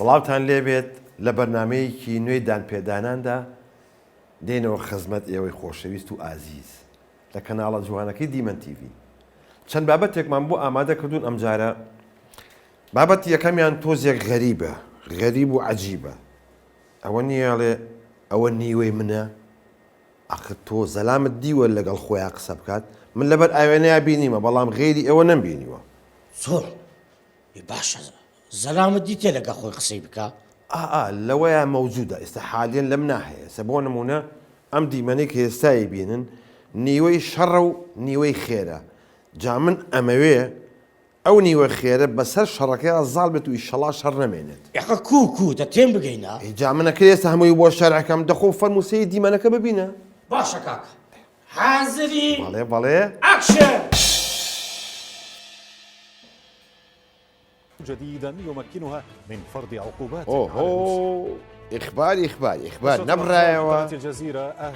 سڵاوتان لێبێت لە بەرنامەیەکی نوێی دانپێداناندا دێینەوە خزمەت ئێوەی خۆشەویست و ئازیز لە کەناڵە جوانەکەی دیمەن تیڤی چەند بابەتێکمان بۆ ئامادە کردوون ئەمجارە بابەتی یەکەمیان تۆزێک غەریبە غەریب و عەجیبە ئەوە نییە ئەوە نیوەی منە ئەخر تۆ زەلامت دیوە لەگەڵ خۆیا قسە بکات؟ من لەبەر ئاوێنەیا بینیمە بەڵام غەیری ئێوە نەمبینیوە. چۆن؟ ئێ باشە زەلامت دیتێ لەگەڵ خۆی قسەی بکا؟ ئا ئا لەوەیا مەوجودە ئێستا حالیەن لەمنا هەیە ئێستا بۆ نمونە ئەم دیمەنەی کە ئێستا ئەیبینن نیوەی شەڕە و نیوەی خێرە جا من ئەمەوێ ئەو نیوە خێرە بەسەر شەڕەکەیا زاڵ بێت و ئیشەڵا شەڕ نەمێنێت. ئەخە کوو کوو دە تێم بگەینە. ئەی جا من ئەکرێ ئێستا هەمووی بۆ شەرع کەم دە خۆ فەرموو سەیری دیمەنەکە ببینە. باشە کاکە حازری. بەڵێ بەڵێ. ئەکشن. جديدا يمكنها من فرض عقوبات على ئۆهۆ ئیخبار ئیخبار ئیخبار نەبڕایەوە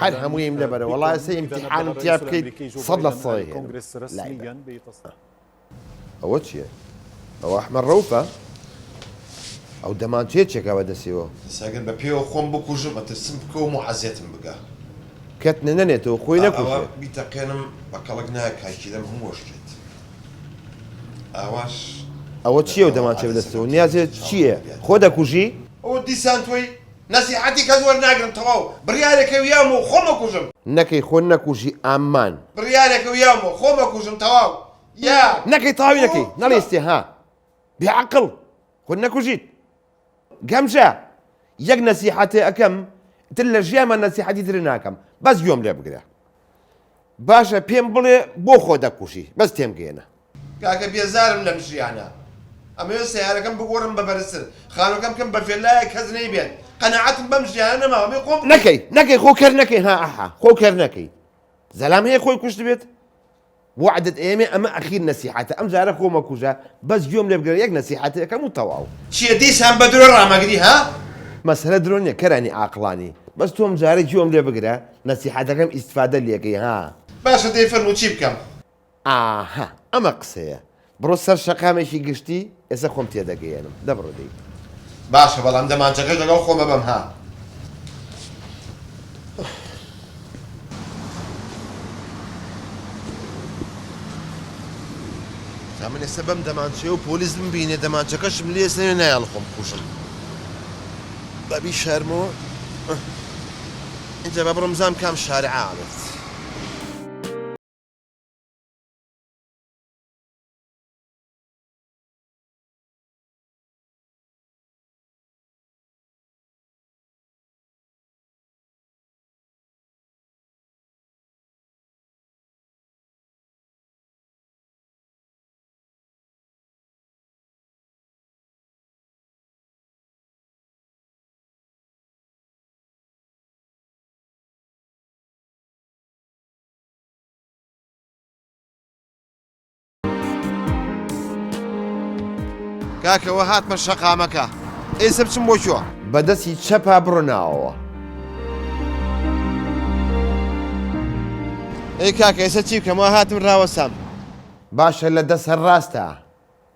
هەر هەموویم لەبەرە وەڵا ئێستا ئیمتیحانم تیا بکەیت سەد لە سەدی هێنم لای بە. ئەوە چیە؟ ئەوە ئەحمەد ڕەوفە؟ ئەو دەمانچەیە چێکا بە دەسیەوە. ئێستا گەر بە پێوە خۆم بکوژم ئەترسم بکەوم و عەزێتم بگا. کەت نەنێتەوە خۆی نەکوژێ. ئاوا بیتەقێنم بە کەڵک نایە کاکیلەم هەموو ئەشکێت. ئاواش ئەوە چیە ئەو دەمانچەیە بە دەستەوە نیازێ چیە؟ خۆ دەکوژی؟ ئەوە دیسان تۆی؟ نەسیحەتی کەس وەرناگرم تەواو بڕیارێکە ویاومە و خۆم ئەکوژم. نەکەی خۆ نەکوژی ئامان. بڕیارێکە ویاومە و خۆم ئەکوژم تەواو یا. نەکەی تەواوی نەکەی نەڵێستێ ها بێ عەقڵ خۆت نەکوژیت گەمژە یەک نەسیحەتێ ئەکەم تر لە ژیانما نەسیحەتی تر ناکەم بەس گوێم لێ بگرە باشە پێم بڵێ بۆ خۆ دەکوژی بەس تێم گەیەنە. کاکە بێزارم لەم ژیانە ئەمەوێ سەیارەکەم بگۆڕم بە بەرزتر خانوەکەم بکەم بە ڤێلایەک کەس نەیبێت قەناعەتم بەم ژیانە نەماوە ئەمەوێ خۆم بکوژم. نەکەی نەکەی خۆ کەر نەکەی ها ئەحا خۆ کەر نەکەی زەلام هەیە خۆی کوشتبێت وەعدت ئەیەمێ ئەمە ئەخیر نەسیحەتە ئەم جارە خۆ مەکوژە بەس گوێم لێ بگرە یەک نەسیحەتێ ئەکەم و تەواو. چیە دیسان بە درۆ ڕامەگری ها؟ مەسەلە درۆ نیە کەرانی عاقڵانی بەس تۆ ئەم جارە گوێم لێ بگرە نەسیحەتەکەم ئیستفادە لێکەی ها. باشە دەی فەرموو چی بکەم؟ ئاها ئەمە قسەیە بڕۆ سەر شەقامێکی گشتی ئێستا خۆم تێدەگەیەنم دە بڕۆ دەی. باشە بەڵام دەمانچەکەش لەگەڵ خۆم ئەبەم ها. جا من ئێستا بەم دەمانچەیە و پۆلیس بمبینێ دەمانچەکەشم لێ سەنێ نایەڵ خۆم بکوژم با بیشارمەوە ئینجا با بڕۆم بزانم کام شارعە ئەبێت. کاکە وە هاتمە شەقامەکە ئێسە بچم بۆ کوێ؟ بە دەستی چەپا بڕۆ ناوەوە. ئەی کاکە ئێسە چی بکەم وا هاتم ڕاوەستام. باشە لە دەست هەر ڕاستە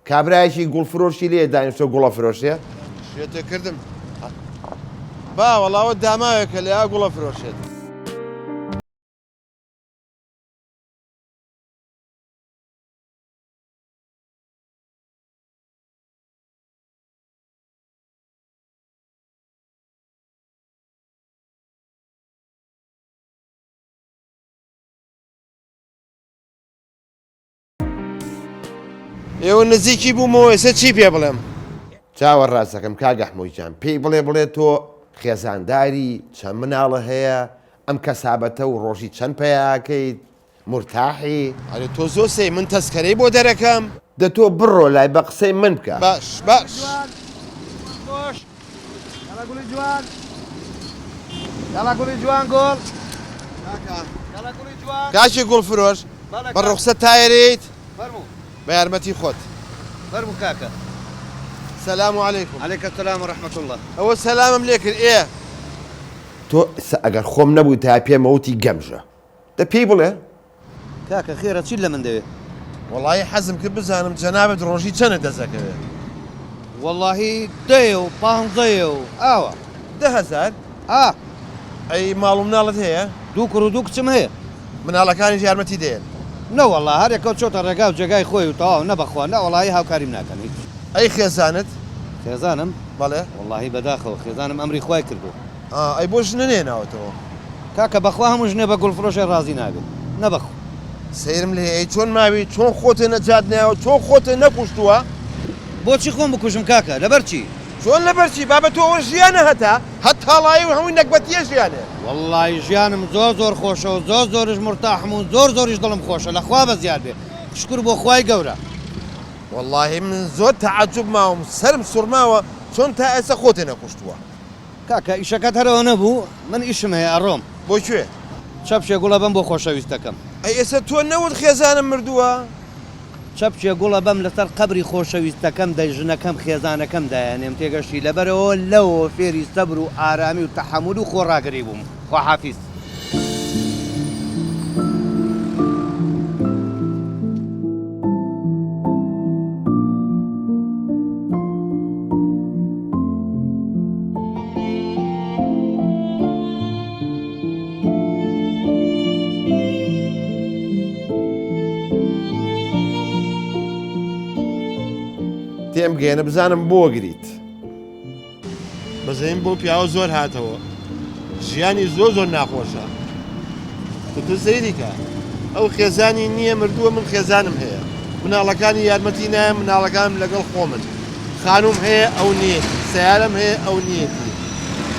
کابرایەکی گوڵ فرۆشی لێیە دانیشتوە گوڵ ئەفرۆشێ؟ شێتێ کردم با وەڵا ئەوە داماوێکە لێیا گوڵ ئەفرۆشێت. ئێوە نزیکی بوومەوە ئێستا چی پێ بڵێم؟ چاوە ڕاستەکەم کاک ئەحمۆی جان پێی بڵێ بڵێ تۆ خێزانداری چەند مناڵە هەیە ئەم کەسابەتە و ڕۆژی چەند پەیاکەیت مورتاحی. ئەرێ تۆ زۆر سەی من تەسکەرەی بۆ دەرەکەم. دە تۆ بڕۆ لای بە قسەی من بکە. باش باش. کاکی گوڵ فرۆش بە ڕوخسەت تایەرێیت بە یارمەتی خۆت. سلام علیکم. ئەوە سەلامم لێ کرد ئێ. تۆ ئەگەر خۆم نەبوویتایە پێم ئەوتی گەمژە. دە پێی بڵێ. کاکە خێرە چیت لە من دەوێ؟ وەڵایی حەزم کرد بزانم جەنابت ڕۆژی چەنت دەست ئەکەوێ؟ وەڵاهی دەیە و پانزەیە و ئاوا. 10,000؟ ئا. ئەی ماڵ و مناڵت هەیە؟ دوو کوڕ و دوو کچم هەیە. مناڵەکانیش یارمەتی دەیەن؟ نەوەڵا هەر یەکەو چۆتە ڕێگا و جێگای خۆی و تەواو نە بەخوا نەوەڵاهی هاوکاریم ناکەن هیچ. ئەی خێزانت؟ خێزانم؟ بەڵێ. وەڵاهی بەداخەوە خێزانم ئەمری خوای کردووە. ئا ئەی بۆ ژنە نەهێناوەتەوە؟ کاکە بەخوا هەموو ژنێ بە گوڵفرۆشێ ڕازی نابێ نە بەخوا. سەیرم لێیە ئەی چۆن ماوی چۆن خۆتێ نەجات نایەوە چۆن خۆتێ نەکوشتووە؟ بۆچی خۆم بکوژم کاکە لەبەر چی؟ چۆن لەبەر چی بابە تۆ ئەوە ژیانە هەتا هەت تاڵایی و هەمووی نەگبەتیە ژیانێ. وەڵڵاهی ژیانم زۆر زۆر خۆشە و زۆر زۆریش مورتاحم و زۆر زۆریش دڵم خۆشە لە خوا بەزیاد بێ شوکر بۆ خوای گەورە. وەڵڵاهی من زۆر تەعەجوب ماوم سەرم سوڕماوە چۆن تا ئێستا خۆتێ نەکوشتووە. کاکە ئیشەکەت هەر ئەوە نەبوو من ئیشم هەیە ئەڕۆم. بۆ کوێ؟ چەپکێ گوڵ ئەبەم بۆ خۆشەویستەکەم. ئەی ئێستا تۆ نەوت خێزانم مردووە؟ چەپکێ گوڵ ئەبەم لەسەر قەبری خۆشەویستەکەم دەی ژنەکەم خێزانەکەم دایەنێم تێگەشتی لەبەرئەوە لەوەوە فێری سەبر و ئارامی و تەحەمول و خۆڕاگری بووم خواحافیز. تێم بگەیەنە بزانم بۆ گریت. بەزەیم بەو پیاوە زۆر هاتەوە ژیانی زۆر زۆر ناخۆشە تۆ سەیری کە ئەو خێزانی نییە مردووە من خێزانم هەیە مناڵەکانی یارمەتی نایە مناڵەکانم لەگەڵ خۆمن خانوم هەیە ئەو نیەتی سیارەم هەیە ئەو نیەتی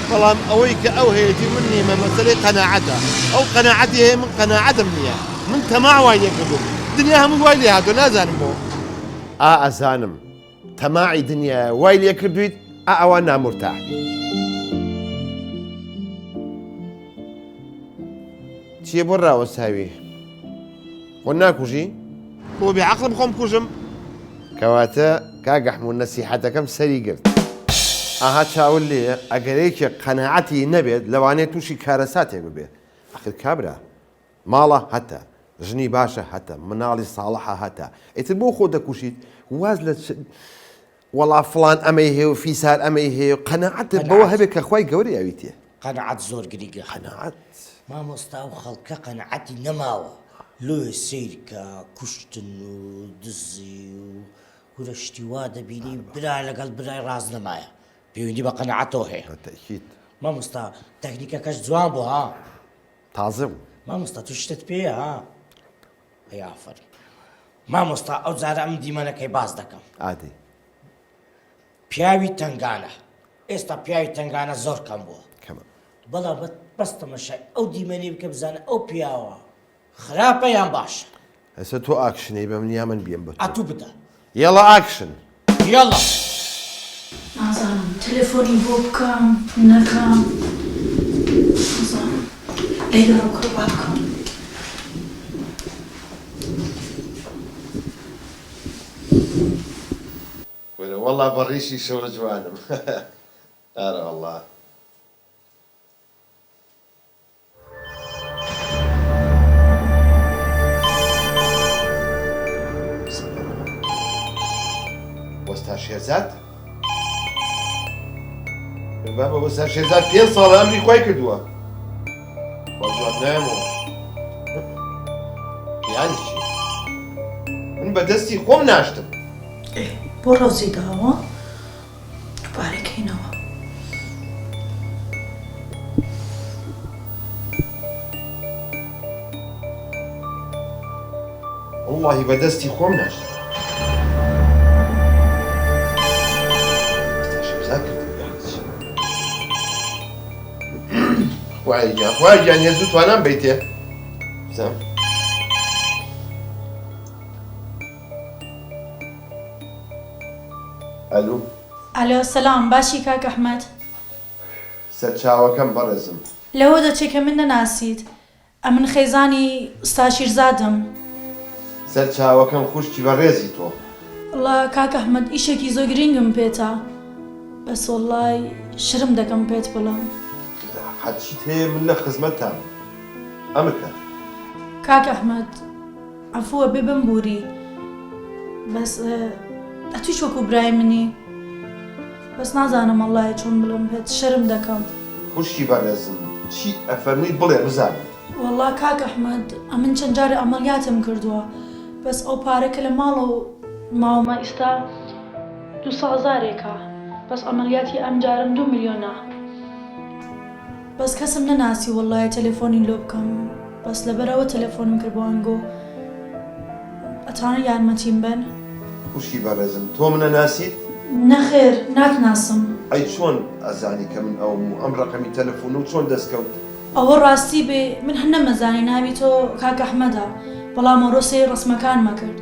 بەڵام ئەوەی کە ئەو هەیەتی من نیمە مەسەلەی قەناعەتە ئەو قەناعەتی هەیە من قەناعەتم نییە من تەماع وای لێکردوم دنیا هەموو وای لێ هاتووە نازانم بۆ ئا ئەزانم تەماعی دنیایە وای لێ کردویت ئا ئەوا نامورتاح بی. چیە بۆ ڕاوەستاوی؟ خۆ ناکوژی؟ بۆ بێ عەقڵم خۆم کوژم؟ کەواتە کاک ئەحمو نەسیحەتەکەم سەری گرت. ئاها چاوت لێیە ئەگەر یەکێک قەناعەتی نەبێت لەوانەیە توشی کارەساتێک ببێت ئەخر کابرا ماڵە هەتە ژنی باشە هەتە مناڵی ساڵحە هەتە ئیتر بۆ خۆت دەکوژیت واز لە وەڵا فڵان ئەمەی هەیە و فیسار ئەمەی هەیە و قەناعەتت بەوە قەناعەت. هەبێت کە خوای گەورە یاویتێ. قەناعەت زۆر گرینگە. قەناعەت. مامۆستا ئەو خەڵکە قەناعەتی نەماوە لۆیە سەیرکە کوشتن و دزی و کورە شتی وا دەبینی برا لەگەڵ برای ڕاست نەمایە پەیوەندی بە قەناعەتەوە هەیە. بە تەئکید. مامۆستا تەکنیکەکەش جوان بوو ها. تازە بوو. مامۆستا تو شتت پێیە ها؟ ئەی ئافەرم. مامۆستا ئەو جارە ئەم دیمەنەکەی باس دەکەم. ئادەی. پیاوی تەنگانە. ئێستا پیاوی تەنگانە زۆر کەم بووە. کەمە. بەڵام بەس تەمەشای ئەو دیمەنەی بکە بزانە ئەو پیاوە خراپە یان باشە. ئێستا تۆ action ەی بە من یا من بیەم بە تۆ؟ ئەتوو بدە. یەڵا action. یەڵا. نازانم تەلەفۆنی بۆ بکەم نەکەم نازانم لێی گەڕێم کوڕە با بکەم. وەرە وەڵا بە ڕیشیشەوە جوانم ئارەوەڵا. وەستا شێرزاد بابە وەستا شێرزاد پێ ساڵە ئەمری خوای کردووە جواب نایەمەوە یانی چی من بە دەستی خۆم ناشتم بۆ ڕەوزی داوە دووبارەی کەینەوە. وەڵڵاهی بە دەستی خۆم ناشتم. خوایە گیان خوایە گیان هێز و توانام بەیتێ بزانم ئەلو. ئەلۆ سەلام باشی کاک ئەحمەد؟ سەرچاوەکەم بەڕێزم. لەوە دەچێ کە من نەناسیت ئەمن خێزانی ئوستا شیرزادم. سەرچاوەکەم خوشکی بەڕێزی تۆ. وەڵا کاک ئەحمەد ئیشێکی زۆر گرینگم پێتە بەس وەڵای شرم دەکەم پێت بڵێم. هەرچیت هەیە من لە خزمەتتام ئەمر کە. کاک ئەحمەد عەفووە بێ بمبووری بەس ئەتویش وەکوو برای منی. بەس نازانم وەڵڵاهی چۆن بڵێم پێت شەرم دەکەم. خوشکی بەڕێزم چی ئەفەرمووی بڵێ بزانم. وەڵڵا کاک ئەحمەد ئەمن چەند جارێ عەمەلیاتم کردووە بەس ئەو پارە کە لە ماڵەوە ماومە ئیستا دوو هەزارێکە بەس عەمەلیاتی ئەم جارەم دوو ملیۆنە بەس کەسم نەناسی وەڵڵاهی تەلەفۆنی لۆ بکەم بەس لەبەرئەوە تەلەفۆنم کرد بۆ ئەنگۆ ئەتوانن یارمەتیم بەن؟ خوشکی بەڕێزم تۆ منە ناسیت؟ نەخێر ناتناسم. ئەی چۆن ئەزانی کە من ئەوم و ئەم ڕەقەمی تەلەفۆنەو چۆن دەست کەوت؟ ئەوە ڕاستی بێ من هەر نەمەزانی ناوی تۆ کاک ئەحمەدە بەڵام ئەوڕۆ سەیری ڕەسمەکانمە کرد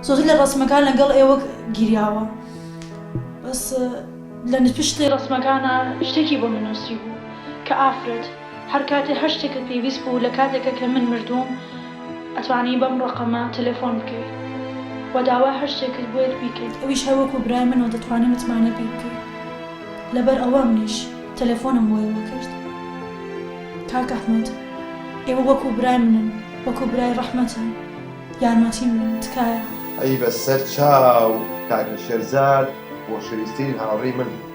زۆتر لە ڕەسمەکان لەگەڵ ئێوە گیریاوە بەس لە پشتی ڕەسمەکانا شتێکی بۆ من نووسیبوو کە ئافرەت هەر کاتێ هەر شتێکت پێویست بوو لە کاتێکە کە من مردووم ئەتوانی بەم ڕەقەمە تەلەفۆن بکەی و داوای هەر شتێکت بوێت بیکەیت ئەویش هەر وەکو برای منەوە دەتوانی متمانەی پێ بکەی لەبەر ئەوە منیش تەلەفۆنم بۆ ئێوە کرد کاک ئەحمەد ئێوە وەکو برای منن وەکو برای ڕەحمەتن یارمەتیم بن تکایە. ئەی بە سەر چاو کاکە شێرزاد خۆشەویسترین هاوڕێی من بوو.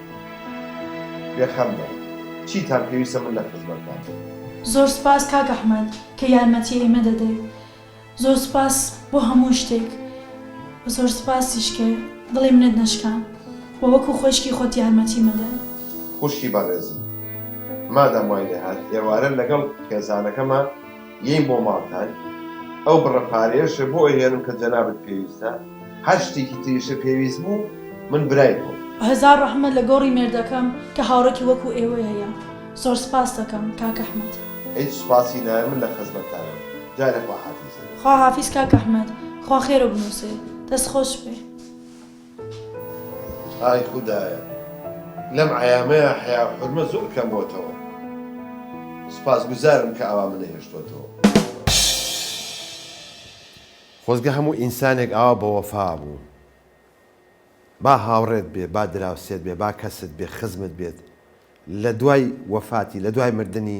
بێ خەم بە. چیتان پێویستە من لە خزمەتتانم. زۆر سوپاس کاک ئەحمەد کە یارمەتی ئێمە دەدەی زۆر سوپاس بۆ هەموو شتێک وە زۆر سوپاسیش کە دڵی منت نەشکاند وە وەکو خۆشکی خۆت یارمەتیم ئەدای. خوشکی بەڕێزم مادام وای لێهات ئێوارە لەگەڵ خێزانەکەما یەین بۆ ماڵتان ئەو بڕە پارەیەشە بۆ ئەهێنم کە جەنابت پێویستە هەر شتێکی تریشە پێویست بوو من برای تۆم. هەزار ڕەحمەت لە گۆڕی مێردەکەم کە هاوڕێکی وەکو ئێوەی هەیە زۆر سپاست دەکەم کاک ئەحمەد. هیچ سوپاسی ناوێ من لە خزمەتتانم جارێ خواحافیز. خواحافیز کاک ئەحمەد خوا خێرو بنوسێ دەست خۆش بێ. ئای خودایە لەم عەیامەیا حەیا و حورمە زۆر کەم بۆتەوە سوپاسگوزارم کە ئاوا منە هێشتۆتەوە. خۆزگە هەموو ئینسانێک ئاوا بەوەفا بوو با هاوڕێت بێ با دراوسێت بێ با کەست بێ خزمت بێت لە دوای وەفاتی لە دوای مردنی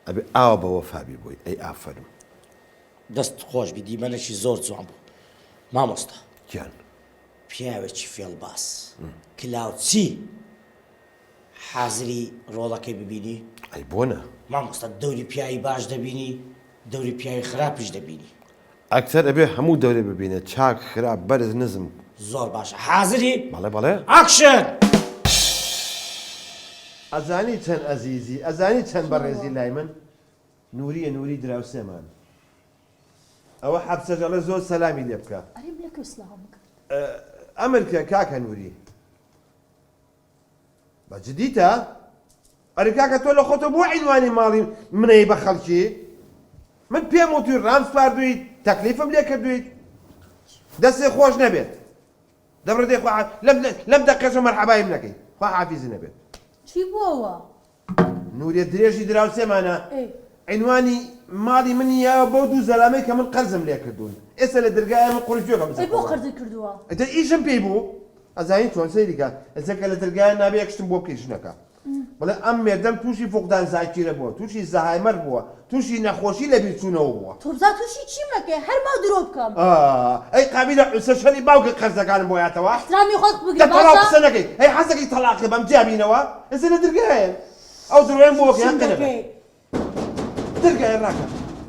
ئەبێ ئاوا بەوەفا بی بۆی ئەی ئافەرم. دەست خۆش بی دیمەنێکی زۆر جوان بوو مامۆستا. گیان. پیاوێکی فێڵباز کلاوچی حازری ڕۆڵەکەی ببینی؟ ئەی بۆ نا؟ مامۆستا دەوری پیاوی باش دەبینی دەوری پیاوی خراپیش دەبینی. ئەکتەر ئەبێ هەموو دەورێ ببینێ چاک خراپ بەرز نزم. زۆر باشە حازری؟ بەڵێ بەڵێ. ئاکشن! ئەزانی چەند ئەزیزی ئەزانی چەند بەڕێزی لای من نوریە نوری دراوسێمان ئەوە حەپسەش ئەڵێ زۆر سەلامی لێ بکە. ئەرێ من لەکوێ سلاوم کرد. ئەمر کە کاکە نوری. بە جدیتە؟ ئەرێ کاکە تۆ لە خۆتەوە بۆ عینوانی ماڵی منەی بە خەڵکی؟ من پێم وتوی ڕام سپاردویت تەکلیفم لێ کردویت دەستێ خۆش نەبێت دەبڕێ دەی خوا لەم لەم دەقێشە مەرحەبایم نەکەی خوا حافیزی نەبێت. چی بووەوە؟ نوریە درێژی دراوسێمانە عینوانی ماڵی منی یاوە بەو دوو زەلامەی کە من قەرزم لێ کردوون ئێستا لە درگایە من قورس گوێ ئەی بۆ قەرزت کردووە؟ ئیتر ئیشم پێی بوو ئەزانی چۆن سەیری کە ئێستا کە لە درگایە نابێ یەک شتم بۆ بکەی ژنەکە بڵێ ئەم مێردەم تووشی فوقدان زاکیرە بووە تووشی زەهایمەر بووە تووشی نەخۆشی لەبیرچوونەوە بووە. تۆ بزا تووشی چیم ئەکەی هەر ما درۆ بکەم. ئەی قابیلە عوسە شەری باوکت قەرزەکانم بۆ یاتەوە؟ ئیحترامی خۆت بگرە دە تەواو باشە؟ قسە نەکەی ئەی حەزەکەی تەڵاقێ بەم جیا بینەوە ئێستا لە درگایەن ئەو درۆیەم بۆ بکەی چیم هەقی نەبێ دەکەی؟ درگایە ڕاکە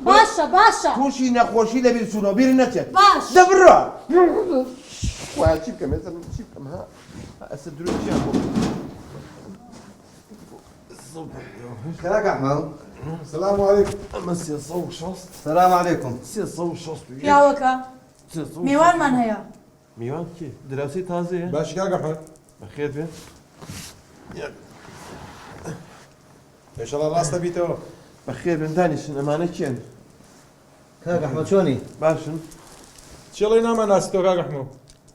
باشە باشە. تووشی نەخۆشی لەبیرچوونەوە بیرت نەچێت باش. دە بڕۆ وایە چی بکەم ئێستا من چی بکەم ها ئێستا درۆی چیان بۆ بکەم؟ کاک ئەحمەد سلام علیکم ئەمە 360 سلام علیکم 361 پیاوەکە میوانمان هەیە میوان کێ دراوسێی تازەیە باش کاک ئەحمەد بەخێر بێن ئینشەڵا ڕاستە بیتەوە بەخێر بێن دانیشن ئەمانە کێن کاک ئەحمەد چۆنی باشن چێڵی نامان ناسیتەوە کاک ئەحمەد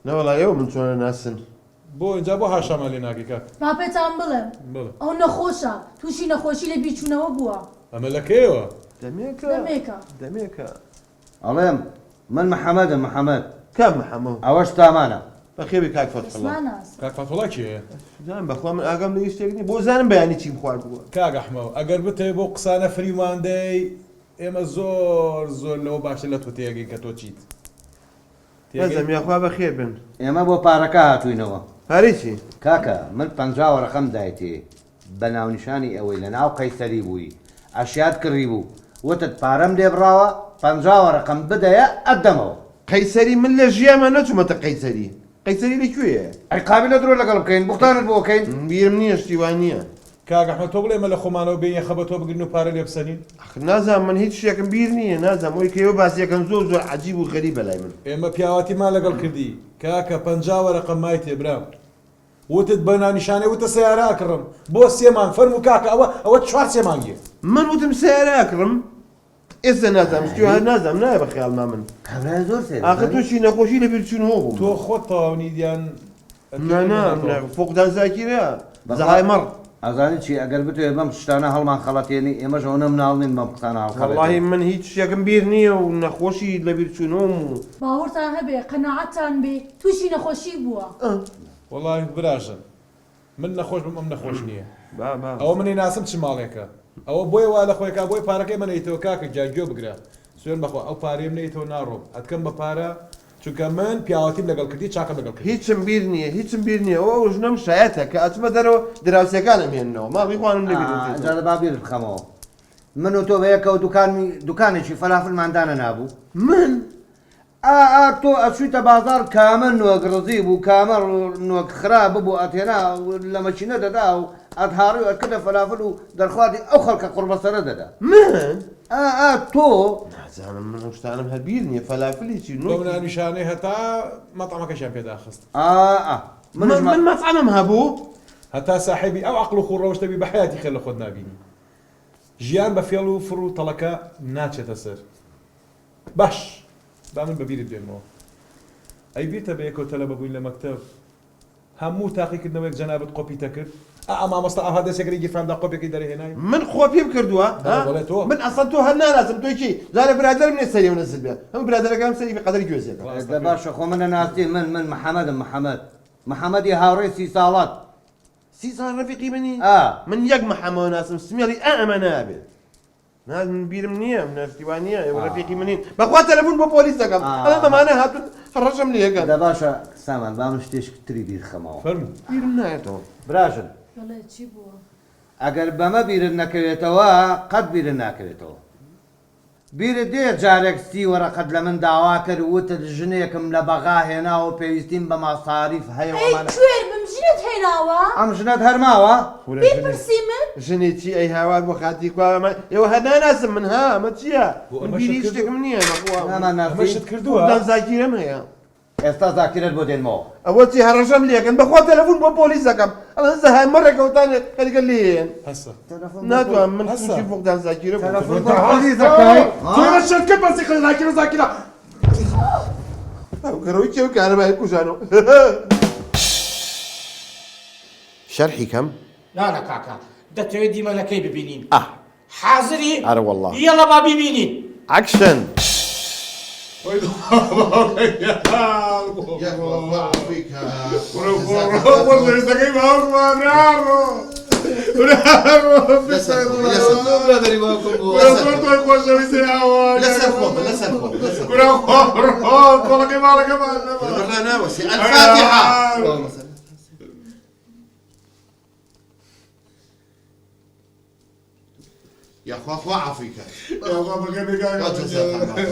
نەوەڵا ئێوە من چۆنە ناسن بۆ ئینجا بۆ هاشامان لێ ناکەی کاک؟ با پێتان بڵێم بەڵێ. ئەو نەخۆشە، تووشی نەخۆشی لە بیرچوونەوە بووە. ئەمە لە کەیەوە؟ دەمێکە. دەمێکە. دەمێکە. ئەڵێم من محەمەدم محەمەد. کام محەمەد؟ ئەوەش سامانە. بەخێر بێی کاک فەتحوڵا. ناناسم. کاک فەتحوڵا کێیە؟ زانم بەخوا من ئاگام لە هیچ شتێک نییە بۆ زانم بەیانی چیم خواردووە. کاک ئەحمەو ئەگەر بتەوێ بەو قسانە فریومان دەی ئێمە زۆر زۆر لەوە باشتر لە تۆ تێئەگەین کە تۆ چیت. نازم یاخوا بەخێر بن. ئێمە بۆ پارەکە هاتووینەوە. پارەی چی؟ کاکە من 50 وەرەقەم دایتێ بە ناونیشانی ئەوەی لە ناو قەیسەری بووی ئەشیات کڕیبوو وتت پارەم لێ بڕاوە 50 وەرەقەم بدەیە ئەتدەمەوە. قەیسەری من لە ژیانما نەچوومەتە قەیسەری قەیسەری لە کوێیە؟ ئەی قابیلە درۆ لەگەڵ بکەین بوختانت بۆ کەین؟ بیرم نییە شتی وا نییە. کاک ئەحمەد تۆ بڵێ ئێمە لە خۆمانەوە بێین یەخە بە تۆ بگرین و پارە لێ بسەنین؟ ئەخر نازانم من هیچ شتێکم بیر نییە نازانم ئەوەی کە ئێوە باسی ئەکەن زۆر زۆر عەجیب و غەریبە لای من. ئێمە پیاوەتیمان لەگەڵ کردی کاکە 50 وەرەقە مایتێ برام وتت بە ناونیشانەی وتە سەیارە ئەکڕم بۆ سێ مانگ فەرموو کاکە ئەوە ئەوە چوار سێ مانگیە. من وتم سەیارە ئەکڕم ئێستا نازانم شتی وا نازانم نایە بە خەیاڵما من. کابرای زۆر سەیرە ئاخر تووشی نەخۆشی لەبیرچوونەوە بووم. تۆ خۆت تەواو نیت یان نا نا فقدان زاکیرە زەهایمەڕ. ئەزانی چی ئەگەر بتەوێ بەم شتانە هەڵمان خەڵەتێنی ئێمەش ئەوەنە مناڵ نین بەم قسانە هەڵخەڵەتێنی. وەڵاهی من هیچ شتێکم بیر نییە و نەخۆشی لەبیرچوونەوەم و. باوەڕتان هەبێ قەناعەتان بێ تووشی نەخۆشی بووە. وەڵاهی براژن من نەخۆش بم ئەم نەخۆش نییە ئەوە منی ناسم چ ماڵێکە ئەوە بۆیە وا لە خۆی کا بۆی پارەکەی مە نەیتەوە کاکە گیان گوێ بگرە سوێن بەخوا ئەو پارەیەم نەیتەوە ناڕۆم ئەتکەم بە پارە چونکە من پیاوەتیم لەگەڵ کردی چاکەم لەگەڵ کردی. هیچم بیر نییە هیچم بیر نییە ئەوە ئەو ژنەم شایەتە کە ئەچمە دەرەوە دراوسێکانم هێننەوە ماڵی خوانم لە بیر ئا جا دە با بیرت بخەمەوە من و تۆ بەیەکەوە دوکانمی دوکانێکی فەلافلمان دانەنابوو. من؟ ئا ئا تۆ ئەچویتە بازاڕ کامە نۆک ڕزی بوو کامە نۆک خراپ ببوو ئەتهێنا لە مەکینە دەدا و ئەتهاڕی و ئەتکردە فەلافل و دەرخواردی ئەو خەڵکە قوڕبەسەرە دەدا. من؟ ئا ئا تۆ. نازانم من ئەو شتانەم هەر بیر نییە فەلافلی چی بەو نۆکی. ناونیشانەی هەتا مەتعەمەکەشیان پێ داخست. ئا ئا منیش من مەتعەمم هەبوو؟ هەتا ساحێبی ئەو عەقڵ و خووڕەوشتە بی بە حەیاتی خێر لە خۆت نابینی. ژیان بە فێڵ و فڕ و تەڵەکە ناچێتە سەر. باش با من بە بیرت بێنمەوە. ئەی بیرتە بەیەکەوە تەلەبە بووین لە مەکتەب هەموو تاقیکردنەوەیەک جەنابت قۆپیتە کرد؟ ئا مامۆستا ئاها دەستێک لە گیرفاندا قۆپێکی دەرهێنای. من قۆپیم کردووە ها؟ بەڵێ بەڵێ تۆ. من ئەسڵەن تۆ هەر ناناسم تۆی کێی؟ جارێ برادەرم نیە سەری ئەونە زل بێ هەموو برادەرەکانم سەری بە قەدەر گوێزێکە. ڕاست دە دەکەی. باشە خۆ من نەناسی من من محەمەدم محەمەد محەمەدی هاوڕێی سی ساڵەت. سی ساڵ ڕەفیقی منی؟ ئا. من یەک محەمەوە ناسم سمێڵی ئا ئەمە نابێ. نا من بیرم نییە من شتی وا نییە ئێوە ڕەفیقی منین بەخوا تەلەفۆن بۆ پۆلیس دەکەم ئەڵێ بەمانە هاتوون هەڕەشەم لێ ئەکەن. دە باشە سامان با من شتێکی تری بیر خەمەوە. فەرموو. بیرم نایەتەوە. براژن. بەڵێ چی بووە؟ ئەگەر بەمە بیرت نەکەوێتەوە قەت بیرت ناکەوێتەوە. بیرت دێ جارێک 30 وەرەقەت لە من داوا کرد وتت ژنێکم لە بەغا هێناوە پێویستیم بە مەساریف هەیە و ئەی ئەمانە. کوێر بم ژنت هێناوە؟ ئەم ژنەت هەر ماوە؟ کورە ژنی بیپرسی من؟ ژنی چی ئەی هاوار بۆ خاتری کوا ئەمە ئێوە هەر ناناسم من ها ئەمە چییە بۆ من ئەمەشت بیری هیچ کردووە؟ شتێکم نییە بەخوا نامان ناسی؟ ئەمەشت کردووە؟ خودان زاکیرەم هەیە. ئێستا زاکیرەت بۆ دێنمەوە. ئەوە چی هەڕەشەم لێکەن بەخوا تەلەفون بۆ پۆلیس دەکەم ئەڵێن زەهای مەڕێکەوتان خەریکە لێیەن. هەسە. ناتوانم من هەسە. تووشی فوقدان زاکیرە بووم. تەلەفون بۆ پۆلیس دەکەی؟ تۆ شت کرد بەسی زاکیرە زاکیرە. ئەو کەرەوەی کێو کارەبای کوژانەوە. شەرحی کەم؟ نا نا کاکە دەتەوێت دیمەنەکەی ببینین ئا. حازری؟ ئەرە وەڵا. یەڵە با بیبینین. ئەکشن. الفاتحة. یاخوا خوا عەفوی کات.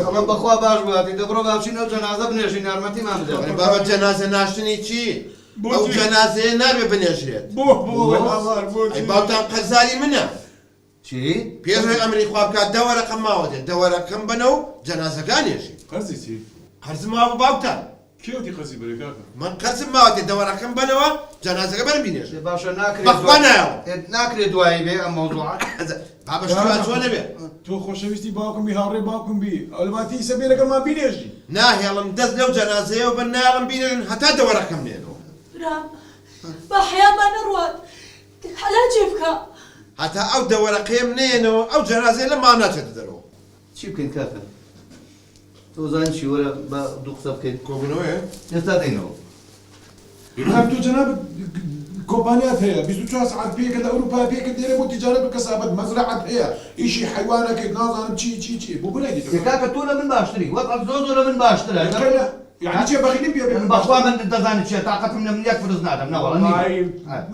ئەڵێم بەخوا باش بوو هاتی دەبڕۆ با بچین ئەو جەنازە بنێژین یارمەتیمان بدە. ئەرێ بابە جەنازە ناشتنی چی؟ ئەو جەنازەیە نابێ بنێژرێت. ئەی باوتان قەرزاری منە. چی؟ پێش ئەوەی ئەمری خوا بکات دە وەرەقەم ماوەتێ دە وەرەقەم بەنە و جەنازەکە نێژین. قەرزی چی؟ قەرزم ماوە بۆ باوکتان. کێ وتی قەرزی بەرێ کاکە؟ من قەرزم ماوەتێ دە وەرەقەم بەنەوە جەنازەکە بەرم بینێژن. ئێ باشە ناکرێ بەخوا نایەڵم. ئێ ناکرێ دوایی بێ ئەم مەوزوعە؟ بابە شتی وا چۆن ئەبێ؟ تۆ خۆشەویستی باوکم بی هاوڕێی باوکم بی ئەولماتی ئیسە بێ لەگەڵمان بینێژی. ناهێڵم دەست لەو جەنازەیەوە بن نایەڵم بینێژن هەتا دە وەرەقەم نێنەوە. برام با حەیامان نەڕوات عەلاجێ بکە. هەتا ئەو دە وەرەقەیەم نەیەنەوە ئەو جەنازەیە لەم ماڵ ناچێتە دەرەوە. چی بکەین کاکە؟ تۆ زانی چی وەرە با دوو قسە بکەین. کۆبوونەوەیە؟ ئێستا دێینەوە. کاک تۆ جەنابت کۆمپانیات هەیە 24 سەعات پێکە لە ئەوروپا پێکە دێرە بۆ تیجارەت و کەسابەت مەزرەعەت هەیە ئیشی حەیوانەکەیت نازانم چی چی چی بۆ بۆ نایدیتەوە کاکە تۆ لە من باشتری وەزعت زۆر زۆر لە من باشترە. یعنی چیە بەخیلیم پێ بێ من بەخوا من دەزانی چیە تاقەتم نیە من یەک فلس نادەم نەوەڵا نیە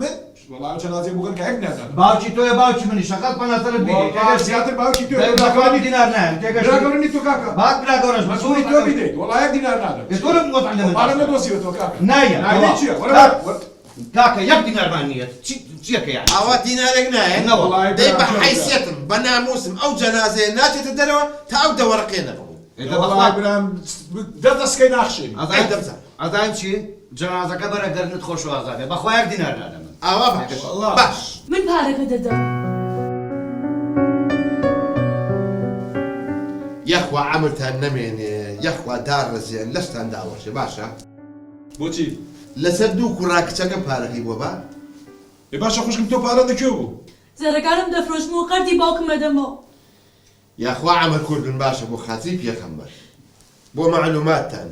من وەڵا ئەو جەنازەیە بۆ گەن کە یەک دینار نادەم باوکی تۆیە باوکی منیشە قەت پەنا سەرت بیدەی وەڵا زیاتر باوکی تۆیە دەی بەخوا من دینار نایەم تێگەشتی برا گەورە نی تۆ کاکە باک برا گەورەش مەسئولی تۆ بیدەیت وەڵا یەک دینار نادەم ئێ تۆ لەم وەزعە لە من پارەم نەدۆزیوەتەوە کاکە نایە نایدەی چیە وەرە وەرە کاکە یەک دینارمان نییە چیەکە یعنی ئاوا دینارێک نایە نەوەڵا دەی بە حەیسیەتم بە ناموسم ئەو جەنازەیە ناچێتە دەرەوە تا ئەو دەوەرەقەیە نەبڕم وەڵای برام دە دەسکەی ناخشێنی. ئەی دەمزان. ئەزانی چی جەنازەکە بەرە گەرنت خۆش و ئازا بێ بەخوا یەک دینار نادەم من. ئاوا باش باش. من پارەکە دەدەم. یەخوا عەمرتان نەمێنێ یەخوا داڕزێن لەشتان داوەشێ باشە. بۆچی؟ لەسەر دوو کوڕە کچەکەم پارەکەی بۆ با. ئێ باشە خوشکم تۆ پارەت لە کوێ بوو؟ زێڕەکانم دەفرۆشم و قەرزی باوکم ئەدەمەوە. یاخوا عەمر کورد بن باشە بۆ خاتری پێخەمبەر بۆ مەعلوماتتان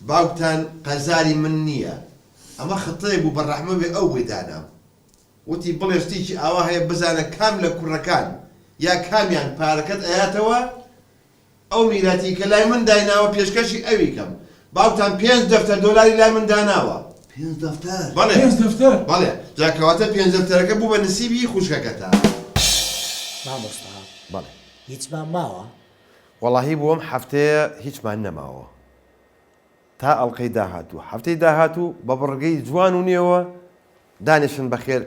باوکتان قەرزاری من نییە ئەمە خطەیەک بوو بە ڕەحمە بێ ئەو بۆی دانام وتی بڵێ شتێکی ئاوا هەیە بزانە کام لە کوڕەکان یا کامیان پارەکەت ئەیاتەوە ئەو میراتی کە لای من دایناوە پێشکەشی ئەوی کەم باوکتان پێنج دەفتەر دۆلاری لای من داناوە. پێنج دەفتەر؟ بەڵێ. پێنج دەفتەر؟ بەڵێ. جا کەواتە پێنج دەفتەرەکە بوو بە نسیبی خوشکەکەتان. مامۆستا بەڵێ. هیچمان ماوە؟ وەڵاهی بۆ ئەم هەفتەیە هیچمان نەماوە. تا ئەڵقەی داهاتوو هەفتەی داهاتوو بە بڕگەی جوان و نوێوە دانیشن بەخێر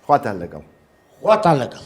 خواتان لەگەڵ. خواتان لەگەڵ.